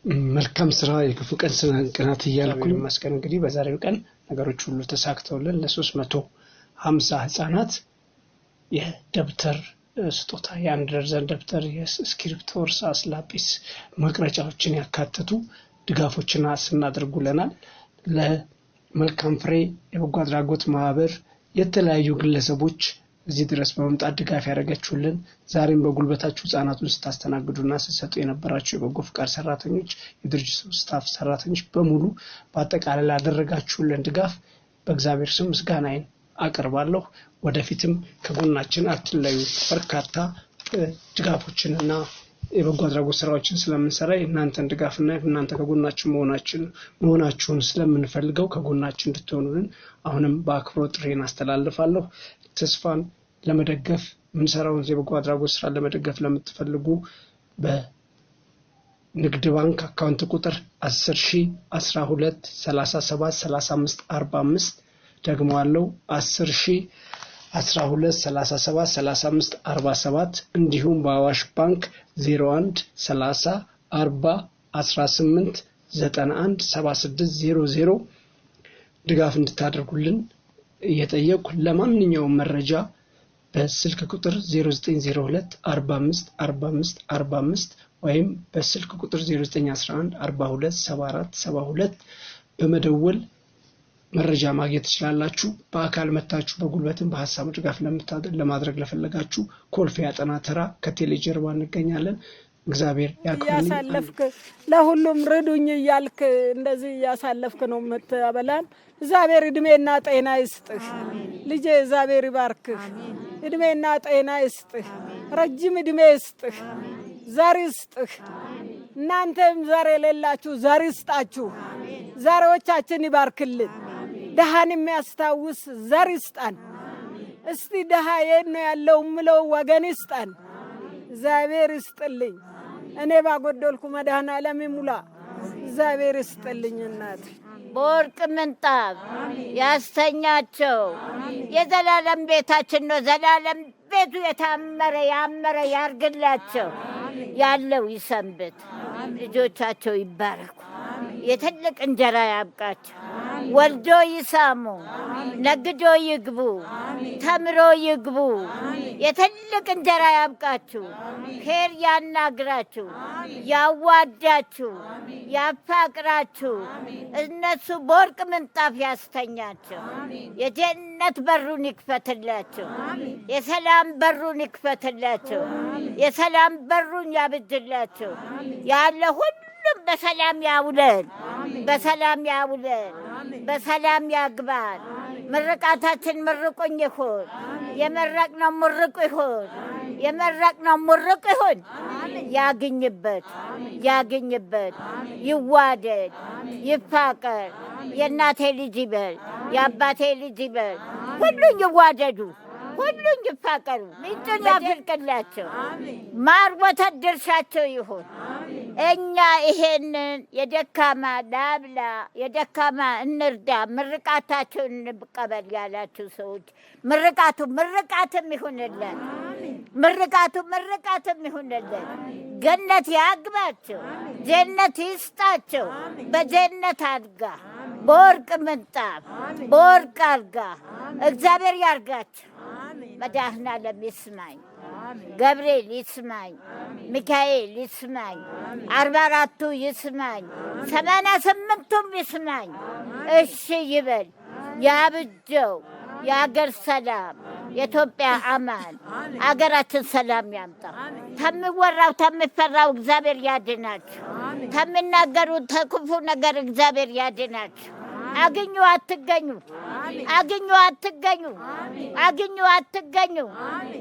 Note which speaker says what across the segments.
Speaker 1: መልካም ስራ የክፉ ቀን ስንቅናት እያልኩኝ
Speaker 2: ይመስገን። እንግዲህ በዛሬው ቀን ነገሮች ሁሉ ተሳክተውልን ለ350 ህጻናት የደብተር ስጦታ፣ የአንድ ደርዘን ደብተር፣ የእስክሪብቶ፣ እርሳስ፣ ላጲስ፣ መቅረጫዎችን ያካተቱ ድጋፎችን ስናደርጉልናል። ለመልካም ፍሬ የበጎ አድራጎት ማህበር የተለያዩ ግለሰቦች እዚህ ድረስ በመምጣት ድጋፍ ያደረገችሁልን፣ ዛሬም በጉልበታችሁ ህጻናቱን ስታስተናግዱና ስትሰጡ የነበራችሁ የበጎ ፍቃድ ሰራተኞች፣ የድርጅቱ staff ሰራተኞች በሙሉ በአጠቃላይ ላደረጋችሁልን ድጋፍ በእግዚአብሔር ስም ምስጋናዬን አቀርባለሁ። ወደፊትም ከጎናችን አትለዩ። በርካታ ድጋፎችንና የበጎ አድራጎት ስራዎችን ስለምንሰራ የእናንተን ድጋፍና እናንተ ከጎናችን መሆናችሁን ስለምንፈልገው ከጎናችን እንድትሆኑልን አሁንም በአክብሮት ጥሪዬን አስተላልፋለሁ። ተስፋን ለመደገፍ፣ የምንሰራውን የበጎ አድራጎት ስራ ለመደገፍ ለምትፈልጉ በንግድ ባንክ አካውንት ቁጥር 10 ሺ 12 37 35 45፣ ደግሞ አለው 10 ሺ 12 37 35 47፣ እንዲሁም በአዋሽ ባንክ 01 30 40 18 91 76 00 ድጋፍ እንድታደርጉልን እየጠየቅኩ፣ ለማንኛውም መረጃ በስልክ ቁጥር 0902 45 45 45 ወይም በስልክ ቁጥር 0911 42 74 72 በመደወል መረጃ ማግኘት ትችላላችሁ። በአካል መታችሁ በጉልበትም በሀሳብ ድጋፍ ለማድረግ ለፈለጋችሁ ኮልፌ አጠና ተራ ከቴሌ ጀርባ እንገኛለን። እግዚአብሔር ያክብርልኝ።
Speaker 3: እያሳለፍክ ለሁሉም ርዱኝ እያልክ እንደዚህ እያሳለፍክ ነው የምታበላን። እግዚአብሔር እድሜና ጤና ይስጥህ ልጄ፣ እግዚአብሔር ይባርክህ። እድሜና ጤና ይስጥህ፣ ረጅም እድሜ ይስጥህ፣ ዘር ይስጥህ። እናንተም ዘር የሌላችሁ ዘር ይስጣችሁ። ዘሮቻችን ይባርክልን። ድሃን የሚያስታውስ ዘር ይስጠን። እስቲ ድሃ የት ነው ያለው ምለው ወገን ይስጠን። እግዚአብሔር ይስጥልኝ። እኔ ባጎደልኩ መድኃኔዓለም ይሙላ። እግዚአብሔር ይስጥልኝ እናት።
Speaker 4: በወርቅ ምንጣፍ ያስተኛቸው። የዘላለም ቤታችን ነው። ዘላለም ቤቱ የታመረ ያመረ ያርግላቸው። ያለው ይሰንብት፣ ልጆቻቸው ይባረኩ፣ የትልቅ እንጀራ ያብቃቸው። ወልዶ ይሳሙ፣ ነግዶ ይግቡ፣ ተምሮ ይግቡ። የትልቅ እንጀራ ያብቃችሁ። ኼር ያናግራችሁ፣ ያዋዳችሁ፣ ያፋቅራችሁ። እነሱ በወርቅ ምንጣፍ ያስተኛቸው። የጀነት በሩን ይክፈትላቸው። የሰላም በሩን ይክፈትላቸው። የሰላም በሩን ያብጅላቸው። ያለ ሁሉም በሰላም ያውለን፣ በሰላም ያውለን፣ በሰላም ያግባን። ምርቃታችን ምርቁኝ ይሁን። የመረቅነው ምርቅ ይሁን። የመረቅነው ምርቅ ይሁን። ያግኝበት፣ ያግኝበት፣ ይዋደድ፣ ይፋቀር። የእናቴ ልጅ ይበል፣ የአባቴ ልጅ ይበል። ሁሉም ይዋደዱ፣ ሁሉም ይፋቀሩ። ምንጩን ያፍልቅላቸው። ማር ወተት ድርሻቸው ይሁን። እኛ ይሄንን የደካማ ላብላ፣ የደካማ እንርዳ፣ ምርቃታቸውን እንቀበል ያላችሁ ሰዎች ምርቃቱ ምርቃትም ይሁንልን። ምርቃቱ ምርቃትም ይሁንልን። ገነት ያግባቸው፣ ጀነት ይስጣቸው። በጀነት አልጋ፣ በወርቅ ምንጣፍ፣ በወርቅ አልጋ እግዚአብሔር ያርጋቸው። መድኃኔዓለም ይስማኝ፣ ገብርኤል ይስማኝ፣ ሚካኤል ይስማኝ፣ 44ቱ ይስማኝ፣ 88ቱም ይስማኝ። እሺ ይበል፣ ያብጀው። የአገር ሰላም፣ የኢትዮጵያ አማን፣ አገራችን ሰላም ያምጣ። ከሚወራው ከሚፈራው እግዚአብሔር ያድናችሁ። ከሚናገሩት ከክፉ ነገር እግዚአብሔር ያድናችሁ። አግኙ አትገኙ፣ አግኙ አትገኙ፣ አግኙ አትገኙ።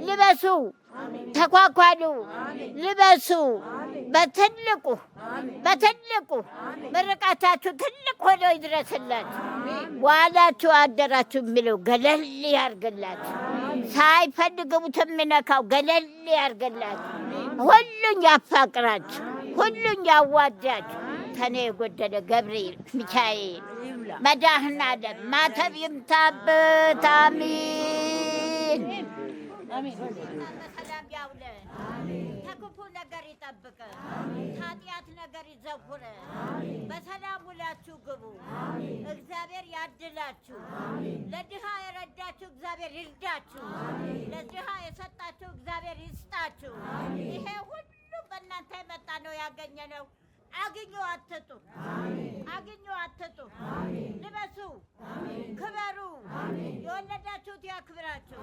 Speaker 4: ልበሱ፣ ተኳኳሉ፣ ልበሱ። በትልቁ በትልቁ ምርቃታችሁ ትልቅ ሆኖ ይድረስላችሁ። ዋላችሁ አደራችሁ የሚለው ገለል ያርግላችሁ። ሳይፈልጉት የሚነካው ገለል ያርግላችሁ። ሁሉን ያፋቅራችሁ፣ ሁሉን ያዋዳችሁ። ተኔ የጎደለ ገብርኤል፣ ሚካኤል፣ መድኃኔዓለም ማተብ ይምታበት። አሚን። በሰላም ያውለን። ከክፉ ነገር ይጠብቀን፣ ከኃጢአት ነገር ይዘውረን። በሰላም ውላችሁ ግቡ። እግዚአብሔር ያድላችሁ። ለድሃ የረዳችሁ እግዚአብሔር ይርዳችሁ። ለድሃ የሰጣችሁ እግዚአብሔር ይስጣችሁ። ይሄ ሁሉ በእናንተ የመጣ ነው ያገኘነው። አግኙ አትጡ፣ አግኙ አትጡ። ልበሱ፣ ክበሩ። የወለዳችሁት ያክብራችሁ።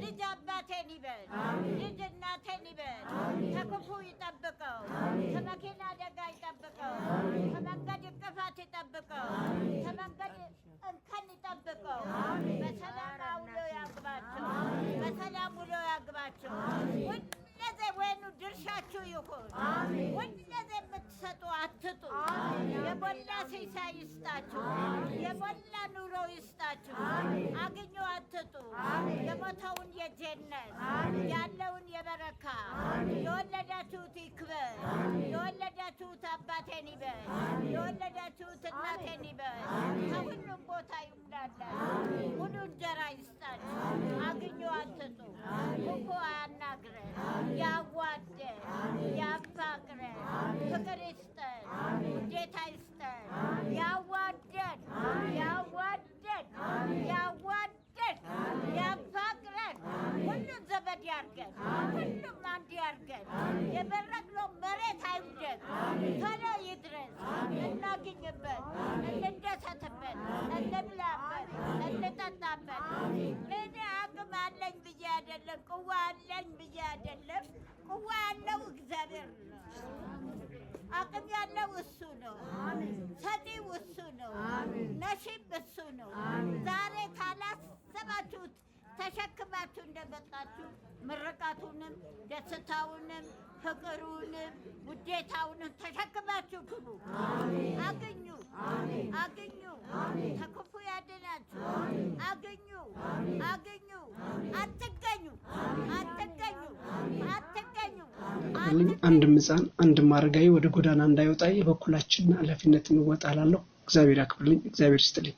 Speaker 4: ልጅ አባቴን ይበል፣ ልጅ እናቴን ይበል። ከክፉ ይጠብቀው፣ ከመኪና አደጋ ይጠብቀው፣ ከመንገድ እንቅፋት ይጠብቀው፣ ከመንገድ እንከን ይጠብቀው። በሰላም አውሎ ያግባቸው፣ በሰላም ውሎ ያግባቸው። ሁልጊዜ ወይኑ ድርሻችሁ ይሁን። ሁልጊዜ የምትሰጡ አትጡ። የሞላ ሲሳይ ይስጣችሁ። የሞላ ኑሮ ይስጣችሁ። አግኙ አትጡ። የሞተውን የጀነት ያለውን የበረካ የወለዳችሁት ይክበር። የወለዳችሁት አባቴን ይበል። የወለዳችሁት እናቴን ይበል። ከሁሉም ቦታ ይሙላላችሁ። ሙሉ እንጀራ ይስጣችሁ። አግኙ አትጡ። ክፉ አያናግረን፣ ያዋደን፣ ያፋቅረን፣ ፍቅር ይስጠን፣ ውዴታ ይስጠን፣ ያዋደን፣ ያዋደን፣ ያዋደን፣ ያፋቅረን፣ ሁሉም ዘመድ ያርገን፣ ሁሉም አንድ ያርገን። የመረቅነው መሬት አይውደቅ፣ ቶሎ ይድረስ፣ እናግኝበት፣ እንደሰትበት፣ እንብላበት፣ እንጠጣበት። እኔ አቅም አለኝ ብዬ አይደለም፣ ቁዋ አለኝ ብዬ አይደለም። ቁዋ ያለው እግዚአብሔር ነው። አቅም ያለው እሱ ነው። ሰጪው እሱ ነው። ነሺም እሱ ነው። ዛሬ ካላሰባችሁት ተሸክማችሁ እንደመጣችሁ ምርቃቱንም ደስታውንም ፍቅሩንም ውዴታውንም ተሸክማችሁ ግቡ። አግኙ፣ አግኙ፣ ከክፉ ያድናችሁ። አግኙ፣ አግኙ፣ አትገኙ፣ አትገኙ፣ አትገኙ።
Speaker 2: ያክብርልኝ። አንድም ሕፃን አንድም አረጋዊ ወደ ጎዳና እንዳይወጣ የበኩላችንን ኃላፊነት እንወጣ እላለሁ። እግዚአብሔር ያክብርልኝ። እግዚአብሔር ይስጥልኝ።